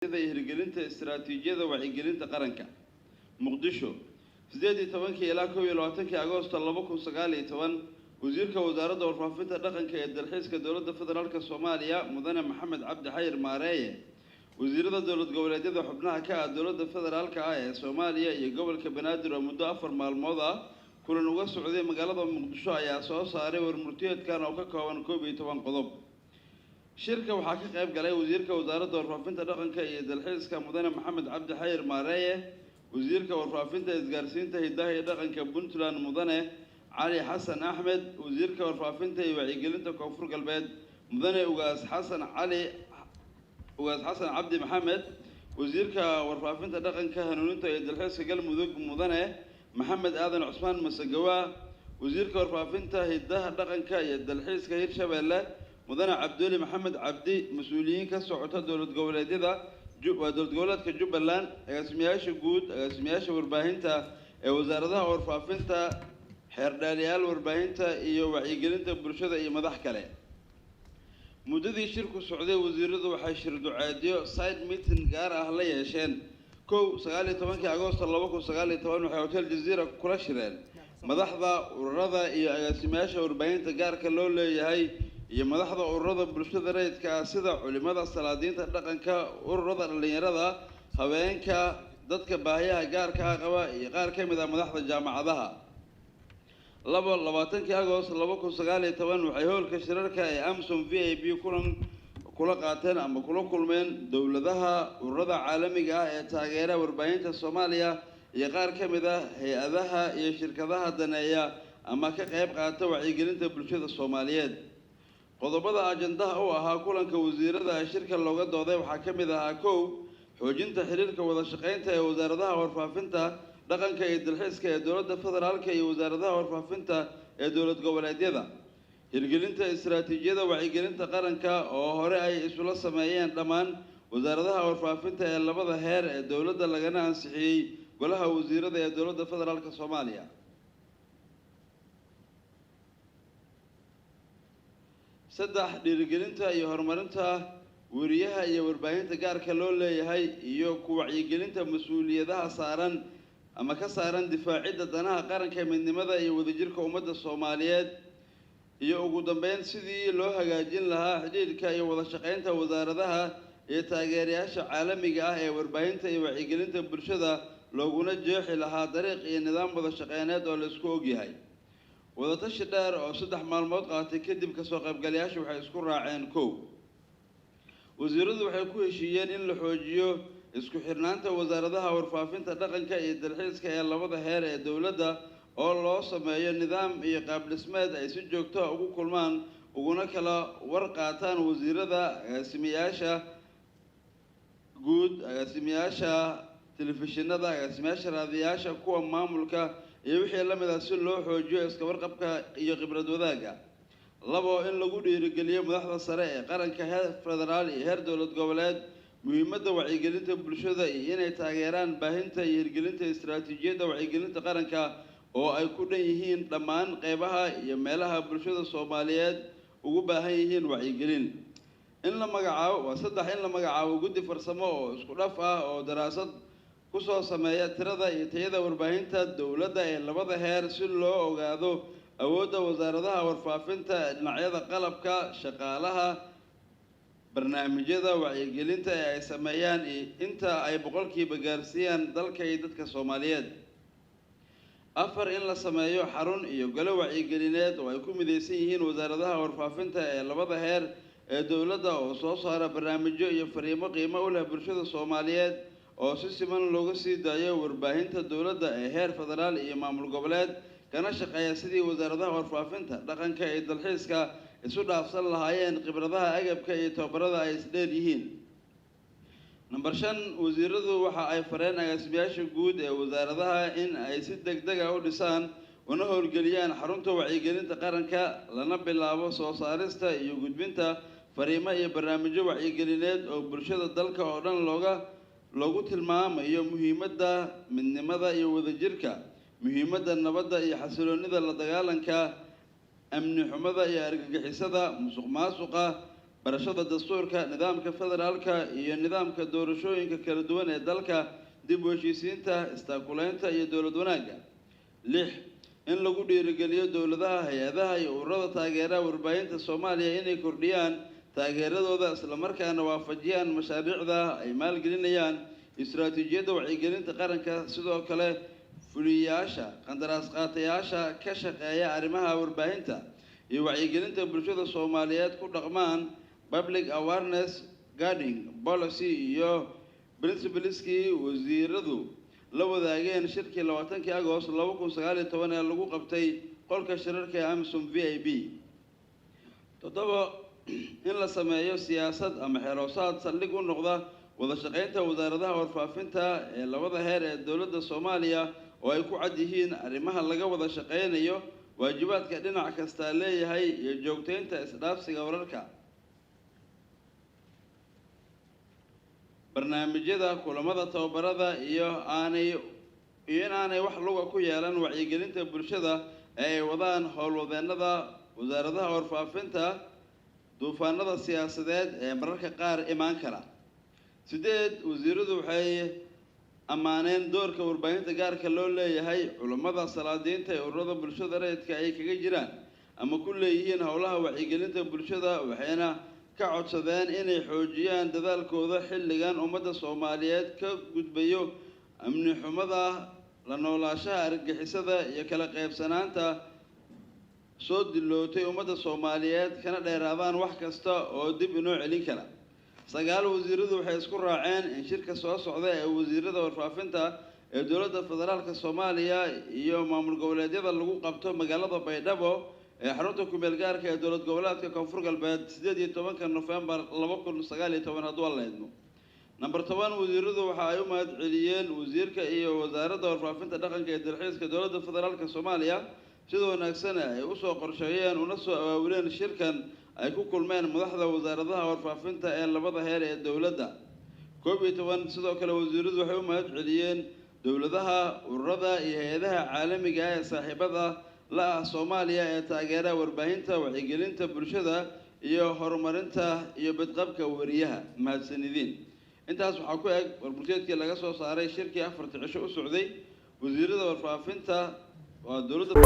Iyo hirgelinta istaraatiijiyada wacyigelinta qaranka. Muqdisho, 18-kii ilaa 21-kii Agoosto 2019. Wasiirka Wasaaradda Warfaafinta, Dhaqanka ee Dalxiiska Dowladda Federaalka Soomaaliya, Mudane Maxamed Cabdi Xayir Maareeye, wasiirada dowlad goboleedyada xubnaha ka ah Dowladda Federaalka ah ee Soomaaliya iyo gobolka Banaadir oo muddo 4 maalmood ah kulan uga socday magaalada Muqdisho ayaa soo saaray warmurtiyeedkan oo ka kooban 11 qodob. Shirka waxaa ka qayb galay Wasiirka Wasaaradda Warfaafinta, Dhaqanka iyo Dalxiiska, Mudane Maxamed Cabdi Xayir Maareeye, Wasiirka Warfaafinta, Isgaarsiinta, Hidaha iyo Dhaqanka Puntland, Mudane Cali Xasan Axmed, Wasiirka Warfaafinta iyo Wacyigelinta Koonfur Galbeed, Mudane Ugaas Xasan Cali, Ugaas Xasan Cabdi Maxamed, Wasiirka Warfaafinta, Dhaqanka, Hanuuninta iyo Dalxiiska Galmudug, Mudane Maxamed Aadan Cusmaan Masagawa, Wasiirka Warfaafinta, Hidaha, Dhaqanka iyo Dalxiiska Hirshabeelle, Mudane Cabdiweli Maxamed Cabdi, mas-uuliyiin ka socota dowlad goboleedyada, waa dowlad goboleedka Jubbaland, agaasimayaasha guud, agaasimayaasha warbaahinta ee wasaaradaha warfaafinta, xeerdhaaliyaal warbaahinta iyo wacyigelinta bulshada iyo madax kale. Muddadii shirku socday, wasiiradu waxay shir duceedyo, side meeting gaar ah la yeesheen: 1, 19-kii Agoosto 2019 waxay Hotel Jaziira kula shireen madaxda ururada iyo agaasimayaasha warbaahinta gaarka loo leeyahay iyo madaxda ururada bulshada rayidka ah, sida culimada, salaadiinta dhaqanka, ururada dhallinyarada, haweenka, dadka baahiyaha gaarka ah qaba iyo qaar ka mid ah madaxda jaamacadaha. 2, 20-kii Agost 2019 waxay hoolka shirarka ee AMISOM VIP kulan kula qaateen ama kula kulmeen dowladaha, ururada caalamiga ah ee taageera warbaahinta Soomaaliya iyo qaar ka mid ah hay-adaha iyo shirkadaha daneeya ama ka qayb qaata wacyigelinta bulshada Soomaaliyeed. Qodobada ajandaha u ahaa kulanka wasiirada ee shirka looga dooday waxaa ka mid ahaa: 1, xoojinta xiriirka wada shaqeynta ee wasaaradaha warfaafinta, dhaqanka iyo dalxiiska ee Dowladda Federaalka iyo wasaaradaha warfaafinta ee dowlad goboleedyada; hirgelinta istaraatiijiyada wacyigelinta qaranka oo hore ay isula sameeyeen dhammaan wasaaradaha warfaafinta ee labada heer ee dowladda, lagana ansixiyey golaha wasiirada ee Dowladda Federaalka Soomaaliya; 3, dhiirigelinta iyo horumarinta weriyaha iyo warbaahinta gaarka loo leeyahay iyo ku wacyigelinta mas-uuliyadaha saaran ama ka saaran difaacidda danaha qaranka, midnimada iyo wadajirka ummadda Soomaaliyeed; iyo ugu dambeyn, sidii loo hagaajin lahaa xidhiidhka iyo wada shaqeynta wasaaradaha iyo taageerayaasha caalamiga ah ee warbaahinta iyo wacyigelinta bulshada, looguna jeexi lahaa dariiq iyo nidaam wada shaqeyneed oo la isku ogyahay. Wadatashi dheer oo 3 maalmood qaatay kadib, kasoo qaybgalayaashu waxay isku raaceen: 1, wasiiradu waxay ku heshiiyeen in la xoojiyo isku xirnaanta wasaaradaha warfaafinta, dhaqanka iyo dalxiiska ee labada heer ee dowladda, oo loo sameeyo nidaam iyo qaab dhismeed ay si joogto ah ugu kulmaan uguna kala war qaataan wasiirada, agaasimayaasha guud, agaasimayaasha telefishinada, agaasimayaasha raadiyaasha, kuwa maamulka iyo wixii la mid ah, si loo xoojiyo iska warqabka iyo khibrad wadaagga. 2, in lagu dhiirigeliyo madaxda sare ee qaranka, heer federaal iyo heer dowlad goboleed, muhiimadda wacyigelinta bulshada iyo inay taageeraan baahinta iyo hirgelinta istaraatiijiyadda wacyigelinta qaranka oo ay ku dhan yihiin dhammaan qeybaha iyo meelaha bulshada Soomaaliyeed ugu baahan yihiin wacyigelin. In la magacaabo, waa 3, in la magacaabo guddi farsamo oo isku dhaf ah oo daraasad kusoo sameeya tirada iyo tayada warbaahinta dowladda ee labada heer, si loo ogaado awoodda wasaaradaha warfaafinta ee dhinacyada qalabka, shaqaalaha, barnaamijyada wacyigelinta ee ay sameeyaan iyo inta ay boqolkiiba gaarsiiyaan dalka iyo dadka Soomaaliyeed. 4, in la sameeyo xarun iyo gole wacyigelineed oo ay ku mideysan yihiin wasaaradaha warfaafinta ee labada heer ee dowladda, oo soo saara barnaamijyo iyo fariimo qiimo u leh bulshada Soomaaliyeed, oo si siman looga sii daayo warbaahinta dowladda ee heer federaal iyo maamul goboleed, kana shaqeeya sidii wasaaradaha warfaafinta, dhaqanka iyo dalxiiska isu dhaafsan lahaayeen khibradaha, agabka iyo tababarada ay isdheer yihiin. Number 5, wasiiradu waxa ay fareen agaasimayaasha guud ee wasaaradaha in ay si deg deg ah u dhisaan una howlgeliyaan xarunta wacyigelinta qaranka, lana bilaabo soo saarista iyo gudbinta fariimo iyo barnaamijyo wacyigelineed oo bulshada dalka oo dhan loogu tilmaamayo muhiimadda midnimada iyo wadajirka, muhiimadda nabadda iyo xasiloonida, la dagaalanka amni xumada iyo argagixisada, musuq maasuqa, Barashada dastuurka, nidaamka federaalka iyo nidaamka doorashooyinka kala duwan ee dalka, dib u heshiisiinta, istaakuleynta iyo dowlad wanaagga. 6, in lagu dhiirigeliyo dowladaha, hay-adaha iyo ururada taageeraha warbaahinta Soomaaliya inay kordhiyaan taageeradooda, islamarkaana waafajiyaan mashaariicda ay maalgelinayaan istaraatiijiyadda wacyigelinta qaranka. Sidoo kale fuliyayaasha qandaraas qaatayaasha ka shaqeeya arrimaha warbaahinta iyo wacyigelinta bulshada Soomaaliyeed ku dhaqmaan public awareness guiding policy iyo principles-kii wasiiradu la wadaageen shirkii 20-kii Agost 2019 ee lagu qabtay qolka shirarka ee AMISOM VIP. 7, in la sameeyo siyaasad ama xeeroosaad saldhig u noqda wada shaqeynta wasaaradaha warfaafinta ee labada heer ee dowladda Soomaaliya, oo ay ku cad yihiin arrimaha laga wada shaqeynayo, waajibaadka dhinac kastaa leeyahay iyo joogteynta isdhaafsiga wararka, barnaamijyada, kulamada, tababarada iyo in aanay wax luga ku yeelan wacyigelinta bulshada ee ay wadaan howlwadeenada wasaaradaha warfaafinta duufaanada siyaasadeed ee mararka qaar imaan kara. 8, wasiiradu waxay ammaaneen doorka warbaahinta gaarka loo leeyahay, culummada, salaadiinta ee ururada bulshada rayidka ay kaga jiraan ama ku leeyihiin howlaha wacyigelinta bulshada, waxayna ka codsadeen inay xoojiyaan dadaalkooda xilligan ummadda Soomaaliyeed ka gudbayo amni xumada, la noolaashaha argagixisada iyo kala qaybsanaanta soo dilootay ummadda Soomaaliyeed, kana dheeraadaan wax kasta oo dib inoo celin kara. 9, wasiiradu waxay isku raaceen in shirka soo socda ee wasiirada warfaafinta ee dowladda federaalka Soomaaliya iyo maamul goboleedyada lagu qabto magaalada Baydhabo ee xarunta kumeel gaarka ee dowlad goboleedka Koonfur Galbeed 18-ka Nofembar 2019, hadduu Alla idmo. Number 10, wasiiradu waxa ay u mahad celiyeen wasiirka iyo wasaaradda warfaafinta, dhaqanka ee dalxiiska dowladda federaalka Soomaaliya sida wanaagsan ay usoo qorsheeyeen una soo abaabuleen shirkan ay ku kulmeen madaxda wasaaradaha warfaafinta ee labada heer ee dowladda. 11, sidoo kale wasiiradu waxay u mahad celiyeen dowladaha, ururada iyo hay-adaha caalamiga ah ee saaxiibada la ah Soomaaliya ee taageera warbaahinta, wacyigelinta bulshada iyo horumarinta iyo badqabka wariyaha. Mahadsanidin. Intaas waxaa ku eg warburteedkii laga soo saaray shirkii 4-ta cisho u socday wasiirada warfaafinta waa dowladda.